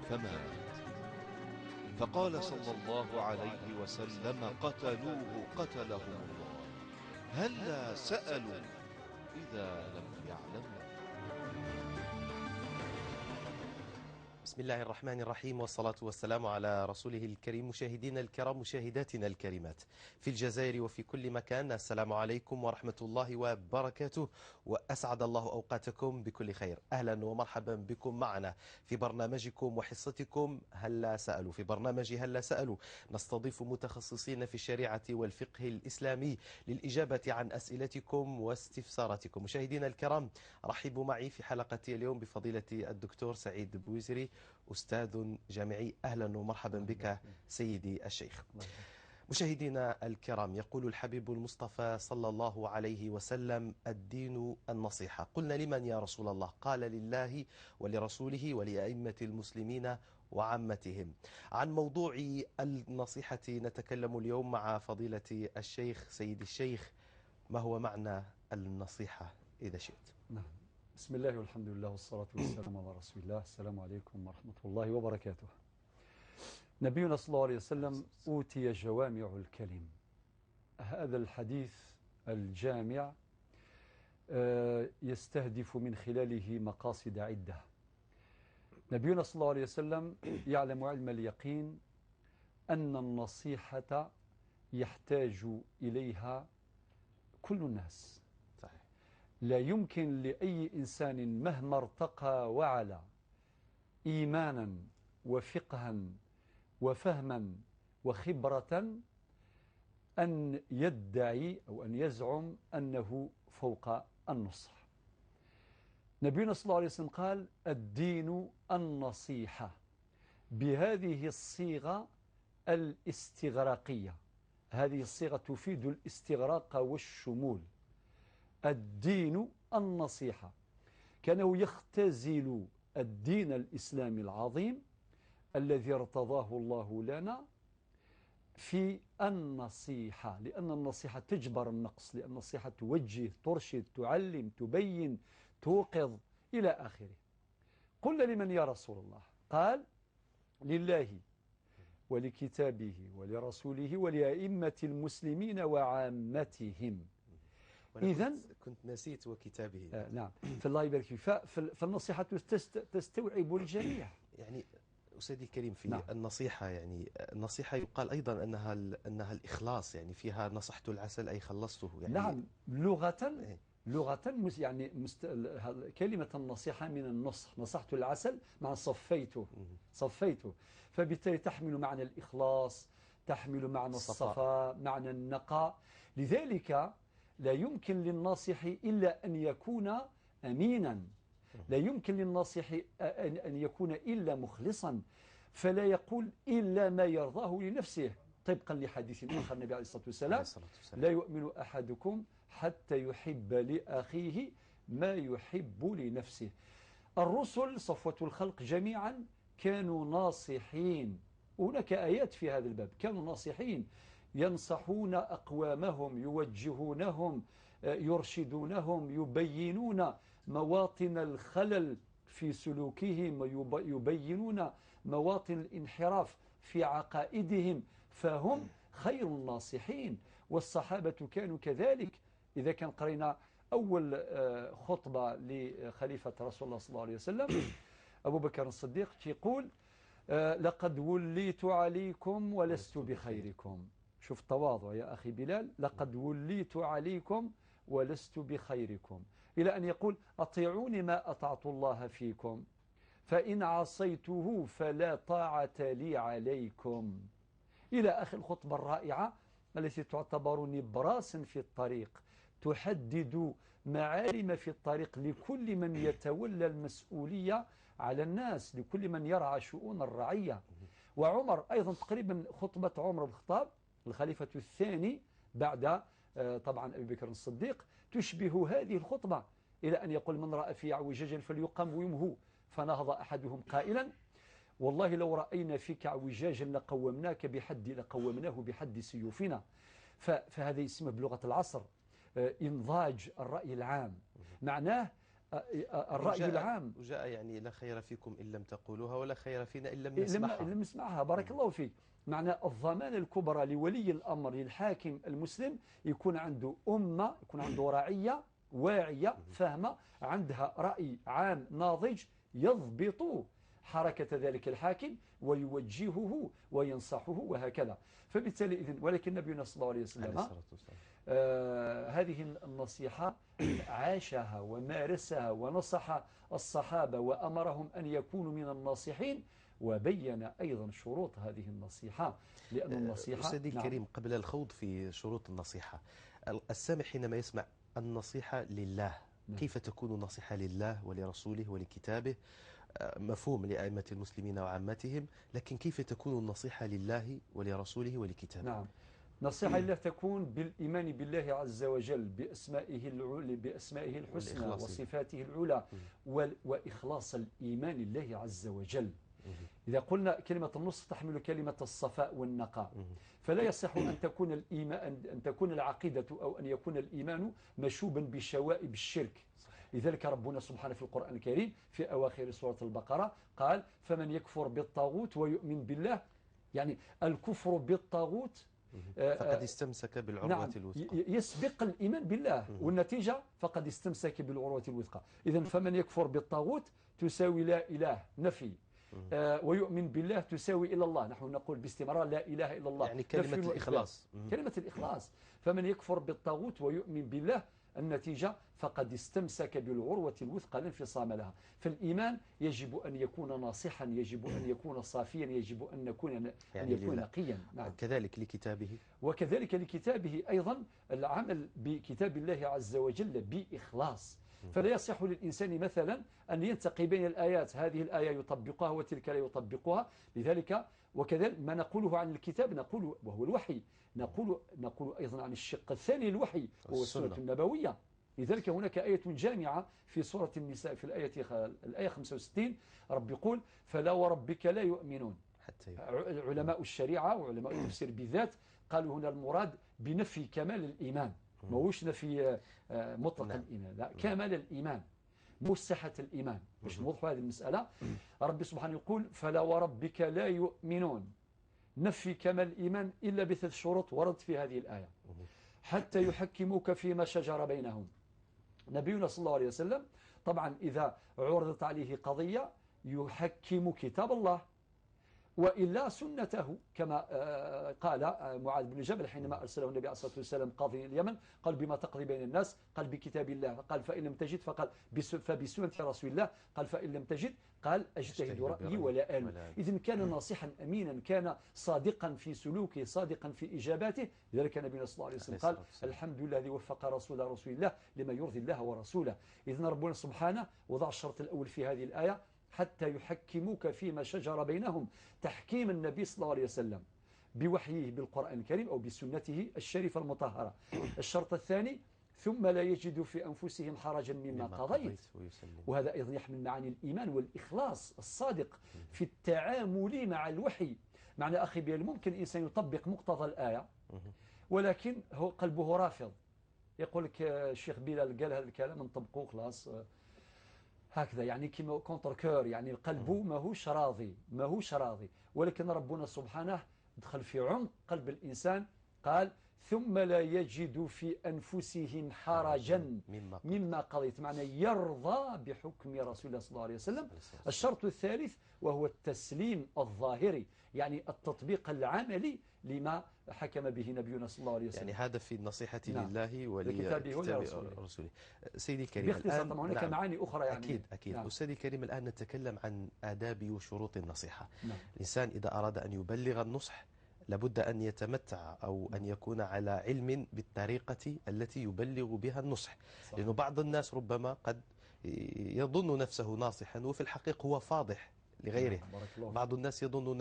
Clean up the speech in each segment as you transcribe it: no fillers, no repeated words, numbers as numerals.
فمات. فقال صلى الله عليه وسلم: قتلوه قتلهم الله، هلا سألوا إذا لم يعلموا. بسم الله الرحمن الرحيم، والصلاة والسلام على رسوله الكريم. مشاهدينا الكرام، مشاهداتنا الكريمات في الجزائر وفي كل مكان، السلام عليكم ورحمة الله وبركاته، وأسعد الله أوقاتكم بكل خير. أهلا ومرحبا بكم معنا في برنامجكم وحصتكم هلا سألوا. في برنامج هلا سألوا نستضيف متخصصين في الشريعة والفقه الإسلامي للإجابة عن أسئلتكم واستفساراتكم. مشاهدينا الكرام، رحبوا معي في حلقة اليوم بفضيلة الدكتور سعيد بويزري، أستاذ جامعي. أهلا ومرحبا بك سيدي الشيخ. مشاهدينا الكرام، يقول الحبيب المصطفى صلى الله عليه وسلم: الدين النصيحة. قلنا: لمن يا رسول الله؟ قال: لله ولرسوله ولأئمة المسلمين وعامتهم. عن موضوع النصيحة نتكلم اليوم مع فضيلة الشيخ. سيدي الشيخ، ما هو معنى النصيحة إذا شئت؟ نعم. بسم الله والحمد لله والصلاة والسلام على رسول الله. السلام عليكم ورحمة الله وبركاته. نبينا صلى الله عليه وسلم أوتي جوامع الكلم. هذا الحديث الجامع يستهدف من خلاله مقاصد عدة. نبينا صلى الله عليه وسلم يعلم علم اليقين أن النصيحة يحتاج إليها كل الناس. صحيح. لا يمكن لأي إنسان مهما ارتقى وعلى إيمانا وفقها وفهما وخبرة أن يدعي أو أن يزعم أنه فوق النصح. نبينا صلى الله عليه وسلم قال: الدين النصيحة، بهذه الصيغة الاستغراقية. هذه الصيغة تفيد الاستغراق والشمول. الدين النصيحة، كانه يختزل الدين الإسلامي العظيم الذي ارتضاه الله لنا في النصيحة، لأن النصيحة تجبر النقص، لأن النصيحة توجه، ترشد، تعلم، تبين، توقظ، إلى آخره. قلنا: لمن يا رسول الله؟ قال: لله ولكتابه ولرسوله ولأئمة المسلمين وعامتهم. إذن كنت نسيت وكتابه. نعم، فالله يبارك فيك. فالنصيحة تستوعب الجميع. يعني أستاذي الكريم، في نعم. النصيحة، يعني النصيحة يقال أيضا أنها الإخلاص، يعني فيها نصحت العسل أي خلصته، يعني نعم. لغة يعني كلمة النصيحة من النصح، نصحت العسل مع صفيته، صفيته، فبالتالي تحمل معنى الإخلاص، تحمل معنى الصفاء، معنى النقاء. لذلك لا يمكن للناصح إلا أن يكون أمينا، لا يمكن للناصح أن يكون إلا مخلصا، فلا يقول إلا ما يرضاه لنفسه، طبقا لحديث آخر النبي عليه الصلاة والسلام: لا يؤمن أحدكم حتى يحب لأخيه ما يحب لنفسه. الرسل صفوة الخلق جميعا كانوا ناصحين، هناك آيات في هذا الباب، كانوا ناصحين، ينصحون أقوامهم، يوجهونهم، يرشدونهم، يبينون مواطن الخلل في سلوكهم، يبينون مواطن الانحراف في عقائدهم، فهم خير الناصحين. والصحابة كانوا كذلك. إذا كان قرينا أول خطبة لخليفة رسول الله صلى الله عليه وسلم أبو بكر الصديق يقول: لقد وليت عليكم ولست بخيركم. شوف التواضع يا أخي بلال، لقد وليت عليكم ولست بخيركم، إلى أن يقول: أطيعوني ما أطعت الله فيكم، فإن عصيته فلا طاعة لي عليكم، إلى آخر الخطبة الرائعة التي تعتبر نبراسا في الطريق، تحدد معالم في الطريق لكل من يتولى المسؤولية على الناس، لكل من يرعى شؤون الرعية. وعمر أيضا تقريبا خطبة عمر بن الخطاب الخليفة الثاني بعد طبعا أبي بكر الصديق تشبه هذه الخطبة، إلى أن يقول: من رأى في اعوجاجا فليقم ويمه. فنهض أحدهم قائلا: والله لو رأينا فيك اعوجاجا لقومناك بحد، لقومناه بحد سيوفنا. فهذا يسمى بلغة العصر إنضاج الرأي العام، معناه الرأي العام. وجاء يعني لا خير فيكم إن لم تقولوها ولا خير فينا إن لم نسمعها. إن لم نسمعها. بارك الله فيك. معنى الضمان الكبرى لولي الأمر للحاكم المسلم يكون عنده أمة، يكون عنده رعية واعية فاهمة، عندها رأي عام ناضج يضبط حركة ذلك الحاكم ويوجهه وينصحه وهكذا. فبالتالي إذن، ولكن نبينا صلى الله عليه وسلم هذه النصيحة عاشها ومارسها ونصح الصحابة وأمرهم أن يكونوا من الناصحين، وبين أيضا شروط هذه النصيحة، لأن النصيحة. أستاذي الكريم، قبل الخوض في شروط النصيحة، السامع حينما يسمع النصيحة لله، كيف تكون النصيحة لله ولرسوله ولكتابه؟ مفهوم لأئمة المسلمين وعامتهم، لكن كيف تكون النصيحة لله ولرسوله ولكتابه؟ نعم، نصيحة لله تكون بالإيمان بالله عز وجل، بأسمائه بأسمائه الحسنى وصفاته العلى، وإخلاص الإيمان لله عز وجل. إذا قلنا كلمة النصح تحمل كلمة الصفاء والنقاء، فلا يصح أن تكون الإيمان، أن تكون العقيدة أو أن يكون الإيمان مشوبا بشوائب الشرك. لذلك ربنا سبحانه في القرآن الكريم في أواخر سورة البقرة قال: فمن يكفر بالطاغوت ويؤمن بالله، يعني الكفر بالطاغوت فقد استمسك بالعروة نعم الوثقى، يسبق الإيمان بالله، والنتيجة فقد استمسك بالعروة الوثقى. إذن فمن يكفر بالطاغوت تساوي لا إله، نفي، ويؤمن بالله تساوي إلى الله. نحن نقول باستمرار لا إله إلا الله، يعني كلمة الإخلاص. كلمة الإخلاص. فمن يكفر بالطاغوت ويؤمن بالله، النتيجة فقد استمسك بالعروة الوثقى لا انفصام لها. فالإيمان يجب أن يكون ناصحا، يجب أن يكون صافيا، يجب أن يكون يعني أن يكون نقيا. نعم. كذلك لكتابه، وكذلك لكتابه أيضا، العمل بكتاب الله عز وجل بإخلاص. فلا يصح للإنسان مثلا أن ينتقي بين الآيات، هذه الآية يطبقها وتلك لا يطبقها. لذلك وكذلك ما نقوله عن الكتاب نقول وهو الوحي، نقول أيضا عن الشق الثاني الوحي وهو السنة النبوية. لذلك هناك آية جامعة في سورة النساء في الآية 65، رب يقول: فلا وربك لا يؤمنون. حتى علماء الشريعة وعلماء التفسير بالذات قالوا هنا المراد بنفي كمال الإيمان، ماهوش نفي مطلق الإيمان، لا، كمال الإيمان، مش صحة الإيمان. باش نوضحوا هذه المسألة، ربي سبحانه يقول: فلا وربك لا يؤمنون، نفي كمال الإيمان إلا بثلاث شروط وردت في هذه الآية: حتى يحكموك فيما شجر بينهم. نبينا صلى الله عليه وسلم طبعا إذا عرضت عليه قضية يحكم كتاب الله وإلا سنته، كما قال معاذ بن جبل حينما أرسله النبي عليه الصلاة والسلام قاضي اليمن، قال: بما تقضي بين الناس؟ قال: بكتاب الله. قال: فإن لم تجد؟ فقال: فبسنة رسول الله. قال: فإن لم تجد؟ قال: أجتهد رأيي ولا آل. إذن كان ناصحا أمينا، كان صادقا في سلوكه، صادقا في إجاباته. لذلك نبينا صلى الله عليه وسلم قال: الحمد لله الذي وفق رسول الله لما يرضي الله ورسوله. إذن ربنا سبحانه وضع الشرط الأول في هذه الآية: حتى يحكموك فيما شجر بينهم، تحكيم النبي صلى الله عليه وسلم بوحيه بالقرآن الكريم أو بسنته الشريفة المطهرة. الشرط الثاني: ثم لا يجدوا في أنفسهم حرجا مما قضيت. وهذا أيضا يحمل معاني الإيمان والإخلاص الصادق في التعامل مع الوحي. معنى أخي بأن ممكن الإنسان يطبق مقتضى الآية ولكن هو قلبه رافض، يقول لك الشيخ بلال قال هذا الكلام نطبقه خلاص هكذا، يعني كيما contre-cœur، يعني قلبه ماهوش راضي، ماهوش راضي. ولكن ربنا سبحانه دخل في عمق قلب الإنسان، قال: ثم لا يجد في أنفسهم حرجا مما قضيت، معنى يرضى بحكم رسول الله صلى الله عليه وسلم. الشرط الثالث وهو التسليم الظاهري، يعني التطبيق العملي لما حكم به نبينا صلى الله عليه وسلم. يعني هذا في النصيحة نعم. لله ولكتابه ولرسوله. سيدي الكريم، باختصار طبعا هناك نعم. معاني أخرى يعني. أكيد أكيد. نعم. أستاذي الكريم، الآن نتكلم عن آداب وشروط النصيحة. نعم. الإنسان إذا أراد أن يبلغ النصح لابد أن يتمتع أو أن يكون على علم بالطريقة التي يبلغ بها النصح. صح. لأنه بعض الناس ربما قد يظن نفسه ناصحا وفي الحقيقة هو فاضح لغيره. بعض الناس يظن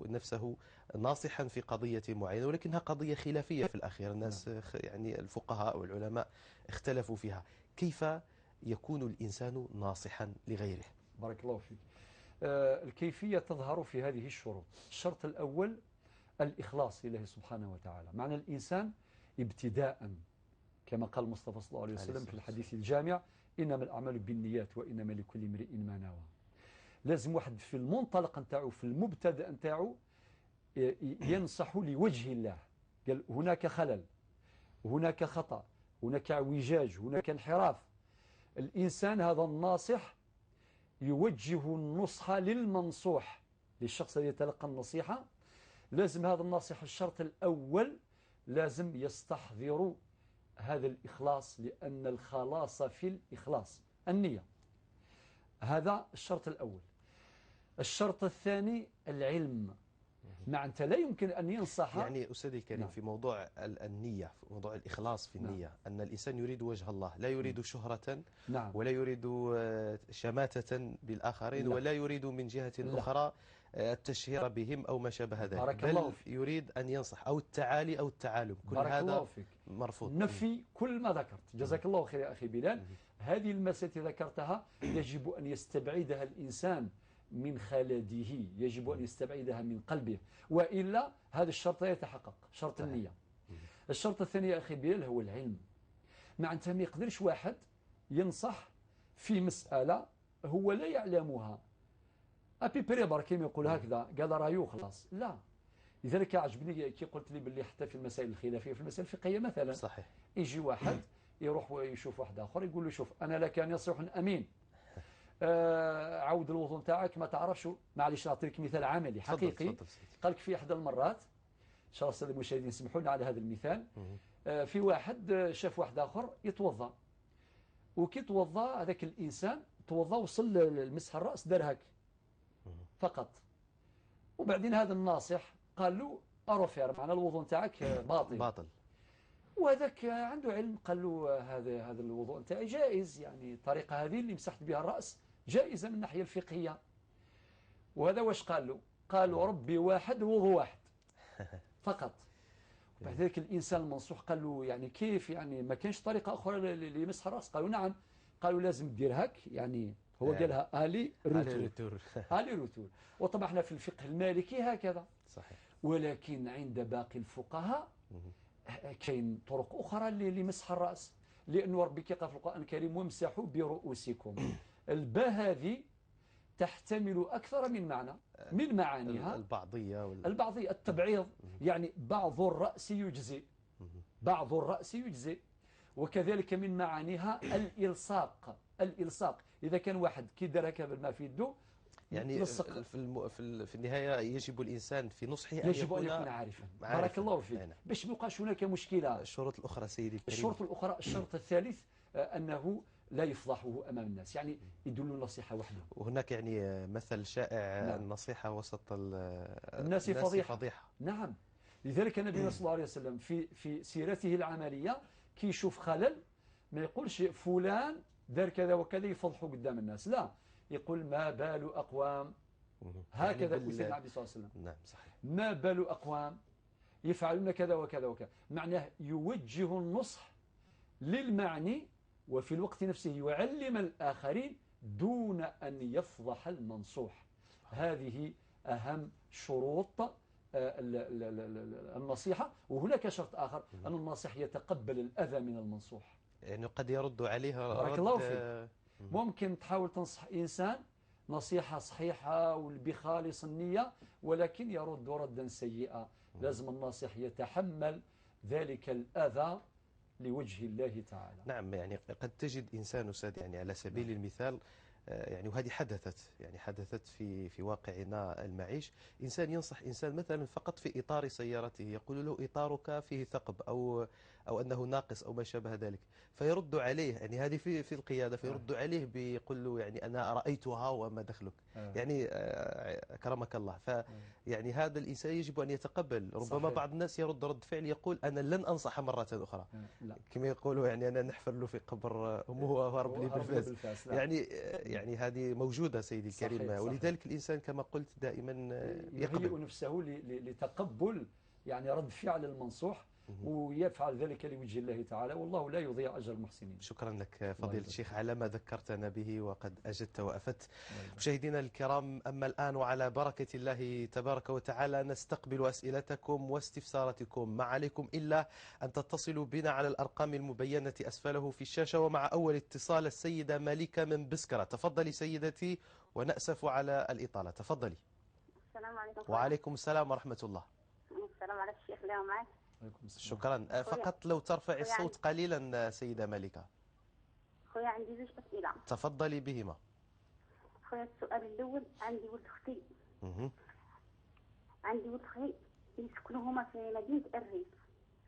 نفسه ناصحا في قضية معينة ولكنها قضية خلافية في الأخير، الناس يعني الفقهاء والعلماء اختلفوا فيها. كيف يكون الإنسان ناصحا لغيره؟ بارك الله فيك. الكيفية تظهر في هذه الشروط. الشرط الأول الإخلاص لله سبحانه وتعالى. معنى الإنسان ابتداء كما قال المصطفى صلى الله عليه وسلم في الحديث الجامع: إنما الأعمال بالنيات وإنما لكل امرئ ما نوى. لازم واحد في المنطلق نتاعو، في المبتدأ نتاعو، ينصح لوجه الله. قال هناك خلل، هناك خطأ، هناك اعوجاج، هناك انحراف. الإنسان هذا الناصح يوجه النصح للمنصوح، للشخص الذي يتلقى النصيحة. لازم هذا الناصح الشرط الأول لازم يستحضر هذا الإخلاص، لأن الخلاص في الإخلاص، النية. هذا الشرط الأول. الشرط الثاني العلم. معناتها لا يمكن أن ينصح. يعني أستاذي الكريم، نعم، في موضوع النية، في موضوع الإخلاص في النية، نعم، أن الإنسان يريد وجه الله، لا يريد شهرة، نعم، ولا يريد شماتة بالآخرين، لا، ولا يريد من جهة لا أخرى التشهير بهم أو ما شابه ذلك، بل الله فيك. يريد أن ينصح أو التعالي أو التعالم، كل هذا الله فيك. مرفوض. نفي كل ما ذكرت. جزاك الله خير يا أخي بلال. هذه المسألة التي ذكرتها يجب أن يستبعدها الإنسان من خلده، يجب أن يستبعدها من قلبه، وإلا هذا الشرط لا يتحقق، شرط النية. الشرط الثاني يا أخي بلال هو العلم. معناتها ما يقدرش واحد ينصح في مسألة هو لا يعلمها، à peu près برك كيما يقول هكذا، قال رايو خلاص، لا. لذلك عجبني كي قلت لي باللي حتى في المسائل الخلافية، في المسائل الفقهية مثلا، صحيح، يجي واحد يروح ويشوف واحد آخر يقول له شوف أنا لك نصيح أمين، عود الوضوء نتاعك ما تعرفش. معليش نعطيك مثال عملي حقيقي. قال لك في احدى المرات، ان شاء الله السادة المشاهدين يسمحوا لنا على هذا المثال، في واحد شاف واحد اخر يتوضا، وكي توضا هذاك الانسان توضا وصل لمسح الراس دار هك فقط، وبعدين هذا الناصح قال له à refaire، معنى الوضوء نتاعك باطل باطل. وهذاك عنده علم، قال له هذا الوضوء نتاعي جائز، يعني الطريقة هذه اللي مسحت بها الراس جائزة من الناحية الفقهية. وهذا واش قال له؟ قال له ربي واحد ووضوء واحد فقط. وبعد ذلك الإنسان المنصوح قال له يعني كيف، يعني ما كانش طريقة أخرى لمسح الرأس؟ قالوا نعم، قالوا لازم دير هك، يعني هو قالها aller-retour، aller-retour. وطبعا احنا في الفقه المالكي هكذا، صحيح، ولكن عند باقي الفقهاء كاين طرق أخرى لمسح الرأس، لأنه ربي كيقال في القرآن الكريم وامسحوا برؤوسكم. الباء هذه تحتمل أكثر من معنى، من معانيها البعضية البعضية، التبعيض، يعني بعض الرأس يجزئ، بعض الرأس يجزئ. وكذلك من معانيها الإلصاق، الإلصاق إذا كان واحد كي دار هكا بالماء في يده، يعني في النهاية يجب الإنسان في نصحه أن يجب أن يكون عارفا. بارك الله فيك، باش ما يبقاش هناك مشكلة. الشروط الأخرى سيدي الكريم، الشروط الأخرى، الشرط الثالث أنه لا يفضحه أمام الناس، يعني يدل النصيحة وحده. وهناك يعني مثل شائع، نعم، النصيحة وسط الناس فضيحة. فضيحة. نعم، لذلك النبي صلى الله عليه وسلم في سيرته العملية كي يشوف خلل ما يقولش فلان دار كذا وكذا يفضحه قدام الناس، لا، يقول ما بال أقوام، هكذا يعني سيدنا النبي صلى الله عليه وسلم. نعم صحيح، ما بال أقوام يفعلون كذا وكذا وكذا، معناه يوجه النصح للمعني وفي الوقت نفسه يعلم الآخرين دون أن يفضح المنصوح. هذه أهم شروط النصيحة. وهناك شرط آخر، أن الناصح يتقبل الأذى من المنصوح، يعني قد يرد عليها. بارك الله فيك. ممكن تحاول تنصح إنسان نصيحة صحيحة وبخالص النية، ولكن يرد ردا سيئا. لازم الناصح يتحمل ذلك الأذى لوجه الله تعالى. نعم، يعني قد تجد إنسان أستاذ، يعني على سبيل المثال، يعني وهذه حدثت، يعني حدثت في واقعنا المعيش، إنسان ينصح إنسان مثلا فقط في إطار سيارته، يقول له إطارك فيه ثقب أو أنه ناقص أو ما شابه ذلك، فيرد عليه، يعني هذه في القيادة، فيرد عليه بيقول له يعني أنا رأيتها وما دخلك، يعني أكرمك الله. فيعني هذا الإنسان يجب أن يتقبل. ربما صحيح. بعض الناس يرد رد فعل يقول أنا لن أنصح مرة أخرى، لا. كما يقولوا يعني أنا نحفر له في قبر أمه وهرب لي بالفاس. يعني هذه موجودة سيدي الكريم. صحيح. ولذلك الإنسان كما قلت دائما يقبل، يهيئ نفسه لتقبل يعني رد فعل المنصوح. ويفعل ذلك لوجه الله تعالى، والله لا يضيع أجر المحسنين. شكرا لك فضيلة الشيخ على ما ذكرتنا به وقد أجدت وأفدت. مشاهدينا الكرام، أما الآن وعلى بركة الله تبارك وتعالى نستقبل أسئلتكم واستفساراتكم. ما عليكم إلا أن تتصلوا بنا على الأرقام المبينة أسفله في الشاشة. ومع أول اتصال السيدة مليكة من بسكرة. تفضلي سيدتي، ونأسف على الإطالة. تفضلي. السلام عليكم. وعليكم السلام ورحمة الله. السلام على الشيخ اللي معك. شكرا. فقط لو ترفعي الصوت قليلا سيدة مليكة. خويا عندي زوج أسئلة. تفضلي بهما. خويا السؤال الأول، عندي ولد أختي. عندي ولد أختي يسكنوا هما في مدينة الريف.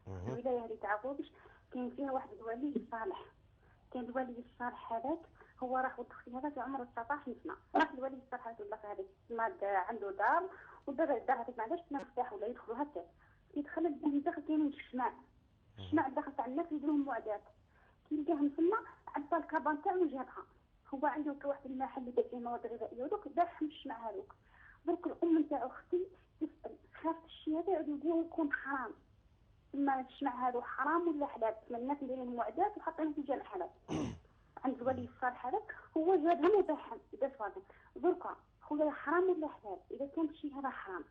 الولاية هذه تاع غوبش كاين فيها واحد الولي صالح. كاين الولي الصالح هذاك هو راح ولد أختي هذا في عمره 19 سنة. راح الولي الصالح هذاك البلاصة هذيك تما عنده دار، والدار الدار هذيك ما عندهاش مفتاح ولا يدخلوا هكا. يدخل الداخل كاينين الشمع، الشمع الداخل تاع الناس يديروا معدات. كي لقاهم تما عبى الكابان تاعو وجابها. هو عنده واحد المحل اللي فيه مواد غذائية ودوك داخل الشمع هذوك. درك الام نتاعو اختي تسال، خافت الشيء هذا يعود يقول يكون حرام. تما الشمع هذو حرام ولا حلال؟ تما الناس دايرين معدات وحاطينهم في جامع حلال. عند الولي الصالح هذاك هو جابهم وباعهم اذا دركا خويا حرام ولا حلال؟ اذا كان الشيء هذا حرام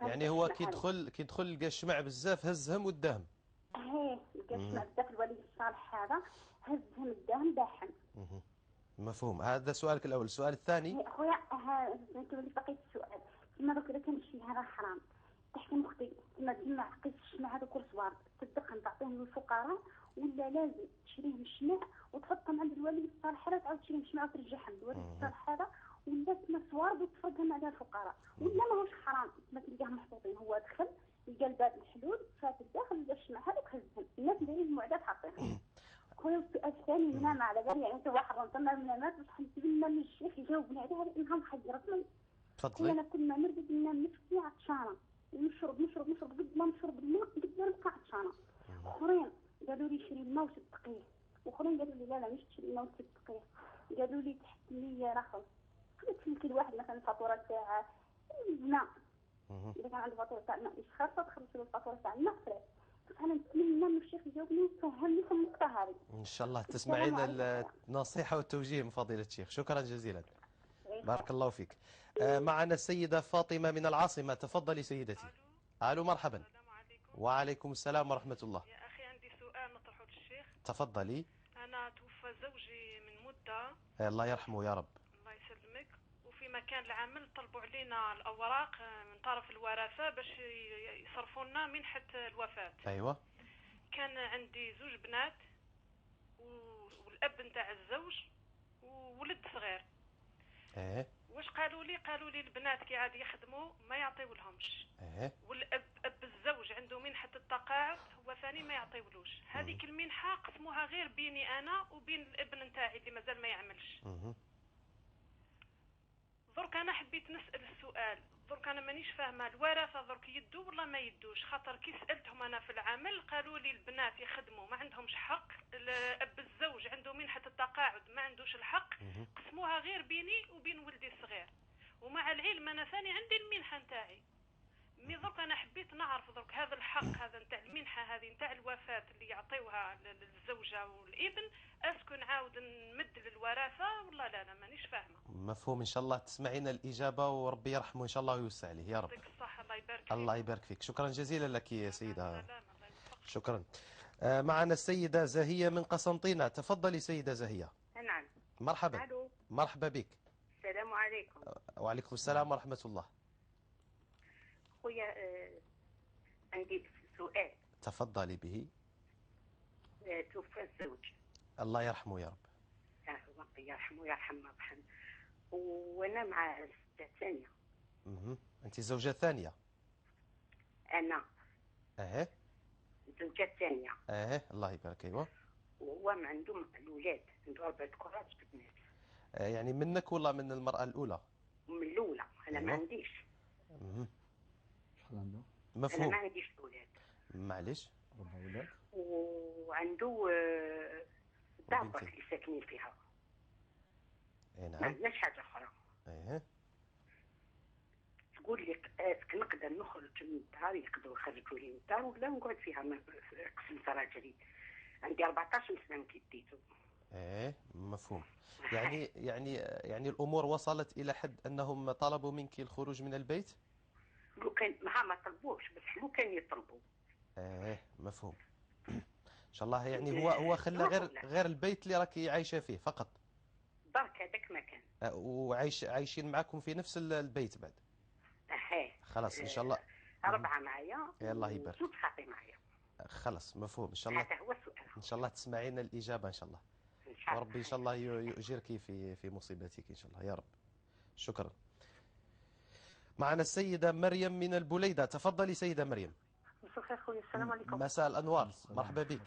يعني هو كيدخل لقى الشمع بزاف هزهم وداهم. ايه لقى الشمع بزاف الولي الصالح هذا هزهم وداهم باعهم. مفهوم. هذا سؤالك الاول. السؤال الثاني خويا نكمل بقية السؤال. تما دوك اذا كان الشيء هذا حرام تحكم اختي تما تجمع قيس الشمع هذوك الصوار تصدقهم تعطيهم للفقراء ولا لازم تشريهم الشمع وتحطهم عند الولي الصالح هذا، تعاود تشريهم الشمع وترجعهم للولي الصالح هذا، ولا تما صوارد وتفرضهم على الفقراء ولا ماهوش حرام؟ ما تلقاهم محطوطين. هو دخل لقى الباب محلول فات الداخل لقى الشمع هذوك هزهم. الناس دايرين المعدات حاطينهم. خويا السؤال الثاني من ما على بالي يعني انت حرمتنا من المات، بصح نتمنى من الشيخ يجاوبني عليها لانها محيرتني. تفضلي. انا كل ما نرقد ننام نفسي عطشانة، نشرب نشرب نشرب قد ما نشرب الماء قد ما نبقى عطشانة. اخرين قالوا لي شري الماء وصدقيه، واخرين قالوا لي لا لا مش تشري الماء وتصدقيه، قالوا لي تحت راه تسلكي الواحد مثلا الفاتورة تاع الماء، اذا كان عنده فاتورة تاع الماء مش خاصة تخلص له الفاتورة تاع الماء. بصح انا نتمنى من الشيخ يجاوبني ويفهمني في النقطة هذه. ان شاء الله تسمعين النصيحة والتوجيه من فضيلة الشيخ. شكرا جزيلا، بارك الله فيك. معنا السيدة فاطمة من العاصمة. تفضلي سيدتي. الو مرحبا. السلام عليكم. وعليكم السلام ورحمة الله. يا اخي عندي سؤال نطرحه للشيخ. تفضلي. انا توفى زوجي من مده. الله يرحمه يا رب. الله يسلمك. وفي مكان العمل طلبوا علينا الاوراق من طرف الورثة باش يصرفوا لنا منحه الوفاة. ايوه. كان عندي زوج بنات والاب نتاع الزوج وولد صغير. ايه. واش قالوا لي؟ قالوا لي البنات كي عاد يخدموا ما يعطيو لهمش. ايه. والاب اب الزوج عنده منحه التقاعد هو ثاني ما يعطيولوش. هذيك المنحة قسموها غير بيني انا وبين الابن نتاعي اللي مازال ما يعملش. درك انا حبيت نسال السؤال، درك انا مانيش فاهمه الورثة درك يدو ولا ما يدوش؟ خاطر كي سالتهم انا في العمل قالوا لي البنات يخدموا ما عندهمش حق، اب الزوج عنده منحه التقاعد ما عندوش الحق، قسموها غير بيني وبين ولدي الصغير. ومع العلم انا ثاني عندي المنحة نتاعي. mais درك انا حبيت نعرف درك هذا الحق هذا نتاع المنحة هذه نتاع الوفاة اللي يعطيوها للزوجة والابن، est-ce que نعاود نمد للورثة ولا لا؟ انا مانيش فاهمه. مفهوم. ان شاء الله تسمعينا الاجابة وربي يرحمه ان شاء الله ويوسع عليه يا رب. يعطيك الصحة، الله يبارك فيك. الله يبارك فيك. شكرا جزيلا لك يا سيده. شكرا. معنا السيدة زاهيه من قسنطينه. تفضلي سيده زاهيه. نعم. مرحبا. ألو. مرحبا بك. السلام عليكم. وعليكم السلام ورحمة الله. خويا عندي سؤال. تفضلي به. توفى الزوج. الله يرحمه يا رب. الله يرحمه ويرحم مرحم. وانا مع الزوجة الثانية. انت الزوجة الثانية؟ انا. ايه. الزوجة الثانية. ايه الله يبارك. ايوا. وهو ما عنده الاولاد، عنده 4 كرات بنات. يعني منك ولا من المرأة الأولى؟ من الأولى، أنا أيوة. ما عنديش. شحال عنده؟ مفهوم. أنا ما عنديش أولاد. معليش. 4 أولاد. وعنده دار برك اللي ساكنين فيها. اي نعم. ما عندناش حاجة أخرى. ايه. قول لي est-ce que نقدر نخرج من الدار، يقدروا يخرجوا لي من الدار ولا نقعد فيها؟ قسمت راجلي عندي 14 سنة كي ديتو. ايه مفهوم. يعني الامور وصلت الى حد انهم طلبوا منك الخروج من البيت؟ لو كان ما طلبوش، بس لو كان يطلبوا. ايه مفهوم. ان شاء الله. يعني هو خلى غير البيت اللي راكي عايشه فيه فقط. برك هذاك مكان. وعايش عايشين معكم في نفس البيت بعد. خلاص ان شاء الله. 4 معايا. الله يبارك. 2 خاطي معايا. خلاص مفهوم. ان شاء الله. هذا هو السؤال. ان شاء الله تسمعينا الاجابة ان شاء الله. وربي ان شاء الله يؤجرك في مصيبتك ان شاء الله يا رب. شكرا. معنا السيدة مريم من البليده، تفضلي سيده مريم. مساء الخير خويا، السلام عليكم. مساء الانوار، مرحبا بك.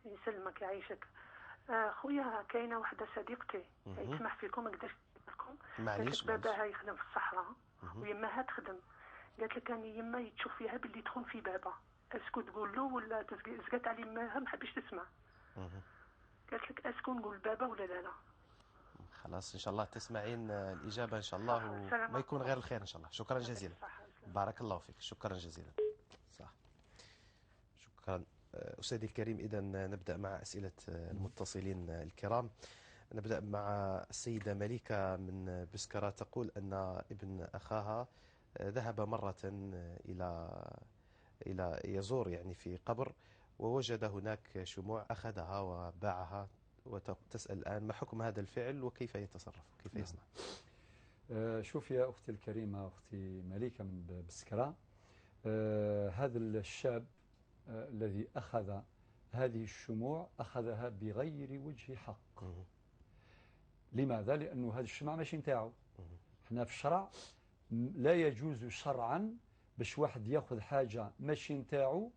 يسلمك يعيشك. خويا كاينه وحده صديقتي تسمح فيكم ما نقدرش لكم. معليش. باباها يخدم في الصحراء ويماها تخدم. قالت لك انا يما تشوف فيها باللي تخون في بابا، est-ce que تقول له ولا زقات على يماها ما حبيش تسمع. قالت لك est-ce que نقول بابا ولا لا لا. خلاص ان شاء الله تسمعين الاجابة ان شاء الله وما يكون غير الخير ان شاء الله. شكرا جزيلا. بارك الله فيك، شكرا جزيلا. صح، شكرا أستاذي الكريم. إذا نبدأ مع أسئلة المتصلين الكرام. نبدأ مع السيدة مليكة من بسكرة، تقول أن ابن أخاها ذهب مرة إلى يزور يعني في قبر ووجد هناك شموع، أخذها وباعها، وتسأل الآن ما حكم هذا الفعل وكيف يتصرف، كيف يصنع؟ شوف يا أختي الكريمة، أختي مليكة من بسكرة، هذا الشاب الذي أخذ هذه الشموع أخذها بغير وجه حق. لماذا؟ لأنه هذا الشمع ماشي نتاعو. احنا في الشرع لا يجوز شرعا باش واحد ياخذ حاجة ماشي نتاعو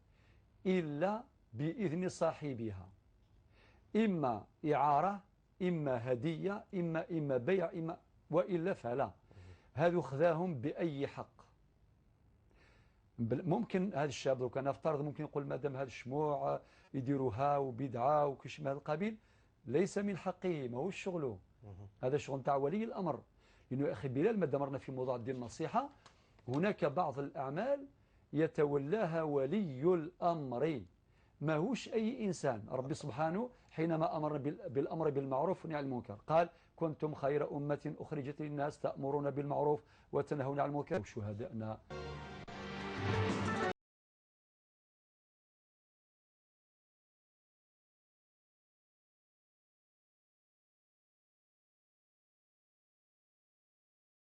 إلا بإذن صاحبها، إما إعارة، إما هدية، إما بيع، إما وإلا فلا. هذو خذاهم بأي حق؟ ممكن هذا الشاب لو كان نفترض ممكن يقول مادام هذا الشموع يديروها وبدعة وكل شيء من هذا القبيل، ليس من حقه، ماهوش شغله، هذا شغل نتاع ولي الامر. لانه يا اخي بلال ما دامرنا في موضوع الدين النصيحة، هناك بعض الاعمال يتولاها ولي الامر، ماهوش اي انسان. ربي سبحانه حينما امر بالامر بالمعروف والنهي عن المنكر قال كنتم خير امه اخرجت للناس تامرون بالمعروف وتنهون عن المنكر. شهداءنا.